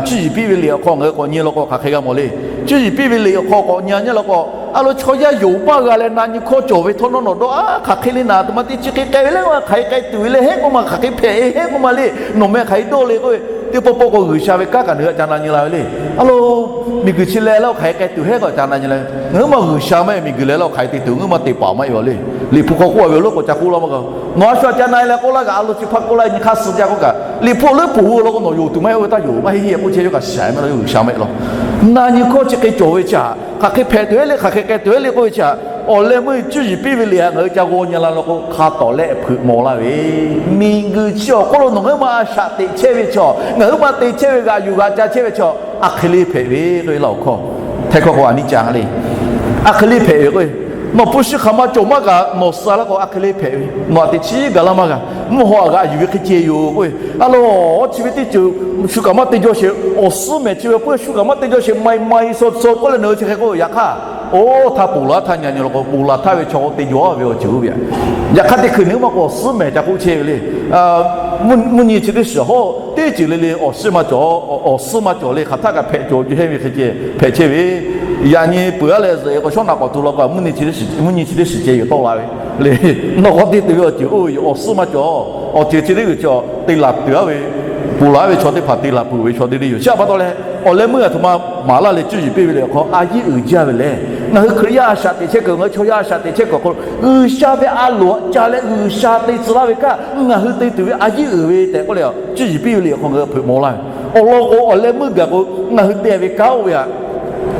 cuˇ yiˍ piˇ ve liꞈ awˬ hk'aw ngaˬ hui k'awꞈ nyi law k'o hk'aˬ hk'e g'a mawˬ le. Cuˇ yiˍ piˇ ve liꞈ awˬ hk'aw k'awꞈ nyi nyi law k'o, a lo chaw yaˇ yonˍ paˇ g'a leh na nyi hkawˇ cawˬ ve htawˇ nawˉ nawˬ dawˇ a hk'aˬ hk'e le naˍ, a htoꞈ ma te chi hk'e k'ai ve le, hk'aˬ hk'e k'ai tuˬ ve le, heˉ k'oˆ ma hk'aˬ hk'e hpehꞈ, heˉ k'oˆ ma le, nawˬ meh hk'aˬ hk'e dawˇ le k'oˆ ve, teˇ pawˆ pawˆ k'o G'uiˬsha ve kanˉ kaꞈ nawˬ hui htaꞈ ca na nyi la ve le. A lo, miˬguiˬ chi leh laˇ-o hk'aˬ hk'e k'ai tuˬ heˉ k'o ca na nyi la. Ngaˬ huiˉ ma G'uiˬsha maˇ heˆ, miˬguiˬ leh laˇ-o hk'aˬ hk'e te tuˬ ngaˬ huiˉ ma te paˍ maˇ heˆ ve le. Liꞈ hpu hk'aw k'oˆ ve awˬ leuˉ k'o ca k'oˆ laˇ maˇ g'a. Nawˬ a shu htaꞈ ca na leh k'oˆ laˇ kaꞈ, a lo chi hpaˇ k'oˆ laˇ nyi hk'aˇ suh jaˇ k'oˆ kaꞈ, liꞈ hpu awˬ leuˉ poˬ hui law k'o nawˬ yonˍ tuˬ maˇ heˆ, oˇ ve htaˇ yonˍ maˇ heˆ heˆ k'oˆ chehˇ ve kaꞈ shiˍ maˇ heˆ laˇ, G'uiˬsha maˇ heˆ law. Na nyi hkawˇ chi hk'e cawˬ ve chi htaꞈ hk'aˬ hk'e hpehꞈ tuˬ heˉ le, hk'aˬ hk'e hk'e hpehꞈ tuˬ heˉ le k'oˆ ve chi htaꞈ, awˬ leh meuˇ cuˇ yiˍ piˇ ve liꞈ htaꞈ ngaˬ hui ca g'aw nyi la law k'o hk'a tawˍ leh hpeuꞈ maw laˇ ve, miˬguiˬ chi awˬ hk'oˆ lo nawˬ ngaˬ huiˉ ma a shaꞈ teꞈ chehˇ ve chaw, ngaˬ huiˉ ma te chehˇ ve g'aꞈ yuˬ g'aꞈ ca chehˇ ve chaw, a hk'e le hpehꞈ ve k'oˆ ve laˇ awˬ hkawˇ. Htaiˇ hkawˇ k'o a nyiˇ ca le. A hk'e le hpehꞈ ve k'o, nawˬ hpu shi hk'aˬ ma cawˬ maˇ kaꞈ nawˬ suh laˇ k'o a hk'e le hpehꞈ ve, nawˬ htaꞈ teꞈ chiˉ gaˬ laˇ maˇ g'a. Mvuhˇ haw htaꞈ g'aꞈ yuˬ ve hk'e ceh yoˬ k'oˆ ve. A lo, chi ve teˇ ceuˬ shu kaꞈ maˇ te jaw sheˍ, awˬ suhˉ mehˍ chi ve pawehˇ shu kaꞈ maˇ te jaw sheˍ, mai mai saw saw k'oˆ leh nawˬ hui chi hk'e k'o, yaꞈ hk'aˇ, oˇ htaˇ ponˬ laˬ htaˇ nyi nyi law k'o, ponˬ laˬ htaˇ ve chaw k'o te jaw ve awˬ ceuˬ oˇ ve. Yaꞈ hk'aˇ teˇ hkui nawˬ huiˉ ma k'o awˬ suhˉ mehˍ ca k'oˆ chehˇ ve le. Mvuhˇ nyi chi teˇ shiˍ hawˉ teˇ ceuˬ le le awˬ suhˉ maˇ cawˬ, awˬ suhˉ maˇ cawˬ le, hk'aˬ htaˇ kaꞈ hpehꞈ cawˬ ceh heˆ ve hk'e ceh hpehꞈ chehˇ ve. Yaꞈ nyi peuˬ a leh zuhꞈ k'o shawˉ naꞈ k'awꞈ tu law k'o, mvuhˇ nyi chi teˇ shiˍ ceh yoˬ tawˆ la ve le. Nawˬ k'awꞈ te tuˬ ve awˬ ceuˬ oˇ ve yoˬ, awˬ suhˉ maˇ cawˬ. Awˬ ceuˬ chi teˇ g'uiˬ cawˬ te laˬ tuˬ a ve, ponˬ laˬ ve chaw teˇ hpaˍ te laˬ peuˬ ve chaw teˇ le yoˬ. Chi htaꞈ pa taw leh, awˬ leh meuˇ a htoꞈ ma maˍ laˇ leh cuˇ yiˍ piˇ ve liꞈ awˬ hk'aw a yiˉ uiˍ jaˇ ve lehˬ, ngaˬ hui Hkriꞈ yaˇ a shaꞈ teꞈ chehˇ kuiˬ, ngaˬ hui chaw yaˇ a shaꞈ teꞈ chehˇ kuiˬ awˬ hk'aw lo G'uiˬsha ve a loˍ htaꞈ ca leh G'uiˬsha te tcuh laˇ ve kanˉ ngaˬ hui te tuˬ ve a yiˉ uiˍ ve tehꞈ k'oˆ leh, cuˇ yiˍ piˇ ve liꞈ awˬ hk'aw ngaˬ hui hpeuꞈ maw laˇ ve. Awˬ lawn k'o awˬ leh meuˇ gaˬ k'o ngaˬ hui te ve kanˉ oˇ ve htaꞈ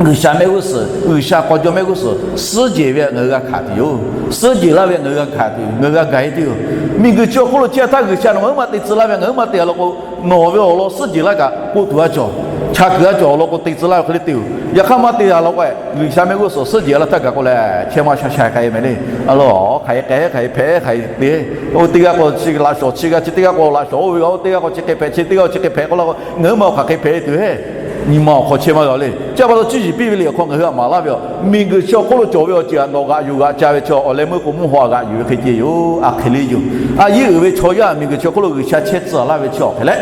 G'uiˬsha mehˆ g'uˇ suhˍ, G'uiˬsha k'aw jaw mehˆ g'uˇ suhˍ suhˉ jehˬ ve htaꞈ ngaˬ hui g'a hkanˍ tuˬ yoˬ. Suhˉ jehˬ laˇ ve htaꞈ ngaˬ hui g'a hkanˍ tuˬ, ngaˬ hui g'a gaˬ e tuˬ yoˬ. Miˬguiˬ chi awˬ hk'oˆ lo chi htaˇ G'uiˬsha nawˬ ngaˬ huiˉ ma te tcuh laˇ ve htaꞈ ngaˬ huiˉ ma te a law k'o, nawˬ ve awˬ lawn suhˉ jehˬ laˇ kaꞈ k'oˆ tuˬ a cawˬ, cha kuiˬ a cawˬ awˬ lawn k'o te tcuh laˇ ve hk'e le te yoˬ. Yaꞈ hk'aˇ maˇ te a law k'o, G'uiˬsha mehˆ g'uˇ suhˍ suhˉ jehˬ laˇ htaˇ gaˬ k'o leh chehˇ maˇ sha sha k'ai meh le. A lo, hk'aˬ hk'e k'ai, hk'aˬ hk'e hpehꞈ, hk'aˬ hk'e te, oˇ teˇ g'aˇ k'o chi laꞈ shawˍ chi g'a, chi teˇ g'aˇ k'o laꞈ shawˍ oˇ ve g'a, oˇ teˇ g'aˇ k'o chi hk'e hpehꞈ, chi teˇ g'aˇ k'o chi hk'e hpehꞈ k'oˆ laˇ k'o, ngaˬ huiˉ ma awˬ hk'aˬ hk'e hpehꞈ tuˬ heˆ. Nyi ma awˬ hk'aw chehˇ maˇ g'a le. Chi pa taw cuˇ yiˍ piˇ ve liꞈ awˬ hk'aw ngaˬ hui htaꞈ maˍ laˇ ve yoˬ. Miˬguiˬ chi awˬ hk'oˆ lo cawˬ ve awˬ ceuˬ htaꞈ nawˬ g'aꞈ yuˬ g'aꞈ ca ve chaw, awˬ leh meuˇ k'o mvuhˇ haw htaꞈ g'aꞈ yuˬ ve hk'e ceh yoˬ. A hk'e le yoˬ. A yiˉ uiˍ ve chaw yaˇ miˬguiˬ chi awˬ hk'oˆ lo G'uiˬsha chehˇ tcuh laˇ ve chi awˬ hk'e leh,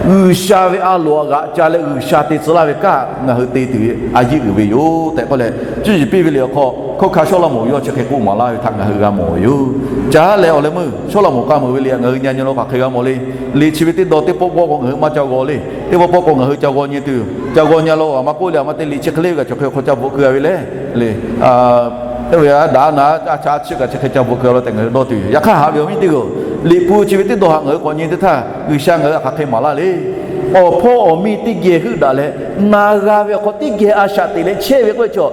G'uiˬsha ve a loˍ htaꞈ g'aꞈ ca leh G'uiˬsha te tcuh laˇ ve kanˉ ngaˬ hui te tuˬ ve a yiˉ uiˍ ve yoˬ tehꞈ k'oˆ leh, cuˇ yiˍ piˇ ve liꞈ awˬ hk'aw hkawˇ hkanˇ Sawˉlaꞈmonˍ yawˇ chi hk'e k'oˆ maˍ laˇ ve htaꞈ ngaˬ hui g'a mawˬ ve yoˬ. Caˇ leh awˬ leh meuˇ Sawˉlaꞈmonˍ k'a meuˍ ve liꞈ htaꞈ ngaˬ hui nyi nyi law k'o hk'aˬ hk'e g'a mawˬ le. Liꞈ chi ve teˇ dawˇ teˇ pawˆ pawˆ k'o ngaˬ hui maˇ ca g'aw le. Teˇ pawˆ pawˆ k'o ngaˬ hui ca g'aw nyi tuˬ yoˬ. Ca g'aw nyi law a maˇ k'oˆ le, a maˇ te liꞈ chi hk'e le ve kaꞈ chi hk'e hk'aw ca bvuhꞈ keu a ve le. Oˇ ve a daꞈ na a cha chi kaꞈ chi hk'e ca bvuhꞈ keu a law tehꞈ ngaˬ hui dawˇ tuˬ yoˬ. Yaꞈ hk'aˇ haꞈ ve awˬ viˉ teˇ g'aˇ-oˬ, liꞈ hpu chi ve teˇ dawˇ htaꞈ ngaˬ hui k'awꞈ nyi teˇ htaˇ G'uiˬsha ngaˬ hui htaꞈ hk'aˬ hk'e maˍ laˇ le. Awˬ hpawˇ awˬ miˇ teˇ geh heuˆ daꞈ leh na g'a ve awˬ hk'aw teˇ geh a shaꞈ teꞈ leh chehˇ ve k'oˆ ve chaw,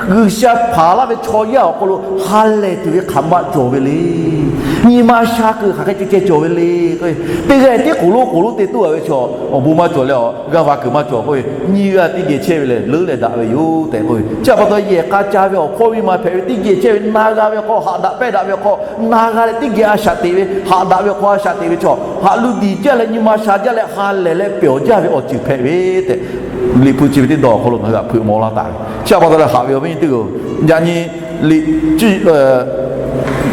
G'uiˬsha hpanˍ laˇ ve chaw yaˇ awˬ hk'aw lo ha lehˬ tuˬ ve hk'aˬ ma cawˬ ve le. Nyi ma sha kuiˬ hk'aˬ hk'e ceh ceh cawˬ ve le. Teˇ g'aˇ tiˉ k'oˍ lonˉ k'oˍ lonˉ te tuˬ a ve chaw, awˬ bon maˇ cawˬ leh awˬ g'aˇ va kuiˬ maˇ cawˬ k'oˆ ve, nyiˇ g'aˇ teˇ geh chehˇ ve lehˬ leuˉ leh daꞈ ve yoˬ tehꞈ k'oˆ ve. Chi pa taw yehˬ k'a ca ve awˬ hpawˇ miˇ ma hpehꞈ ve teˇ geh chehˇ ve na g'a ve hk'aw haꞈ daꞈ pehˇ daꞈ ve hk'aw na g'a leh teˇ geh a shaꞈ teꞈ ve, haꞈ daꞈ ve hk'aw a shaꞈ teꞈ ve chaw, haꞈ lu diˬ jaˇ leh nyi ma sha jaˇ leh ha lehˬ leh pyawˬ jaˇ ve awˬ ceuˬ hpehꞈ ve tehꞈ, liꞈ hpu chi ve teˇ dawˇ awˬ hk'aw lo ngaˬ hui htaꞈ hpeuꞈ maw laˇ taˍ ve. Chi pa taw leh haꞈ ve awˬ viˉ nyi teˇ g'aˇ-oˬ, yaꞈ nyi liꞈ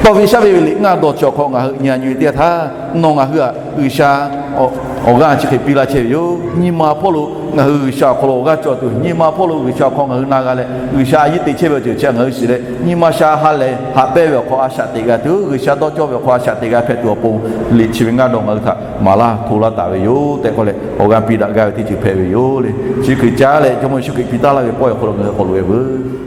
tawˇ ve shaˉ ve ve liꞈ ngaˇ dawˇ chi awˬ hk'aw ngaˬ hui nyi nyi ve teˇ yanˇ htaˇ, nawˬ ngaˬ hui htaꞈ G'uiˬsha awˬ g'aˇ chi hk'e piˇ laˇ chehˇ ve yoˬ. Nyi ma hpawˇ lo ngaˬ hui G'uiˬsha awˬ hk'aw lo awˬ g'aˇ cawˬ tuˬ, nyi ma hpawˇ lo G'uiˬsha awˬ hk'aw ngaˬ hui na g'a leh G'uiˬsha a yiˉ te chehˇ ve awˬ ceuˬ chi ngaˬ hui shiˍ leh, nyi ma sha ha lehˬ haꞈ pehnˇ ve awˬ hk'aw a shaꞈ teꞈ g'a tuˬ, G'uiˬsha dawˇ cawˇ ve awˬ hk'aw a shaꞈ teꞈ g'a hpehꞈ tuˬ awˬ pon, liꞈ chi ve ngaˇ dawˇ ngaˬ hui htaꞈ maˍ laˇ hto laˇ taˍ ve yoˬ tehꞈ k'oˆ leh, awˬ g'aˇ piˇ daꞈ gaˇ ve teˇ ceuˬ hpehꞈ ve yoˬ le. Chi hk'e caˇ leh Jawˇmawˇ Yeˍsuˆ Hkriꞈ piˇ taˉ laˇ ve pawehˇ awˬ hk'aw lo ngaˬ hui k'awꞈ loꞈ e veuˬ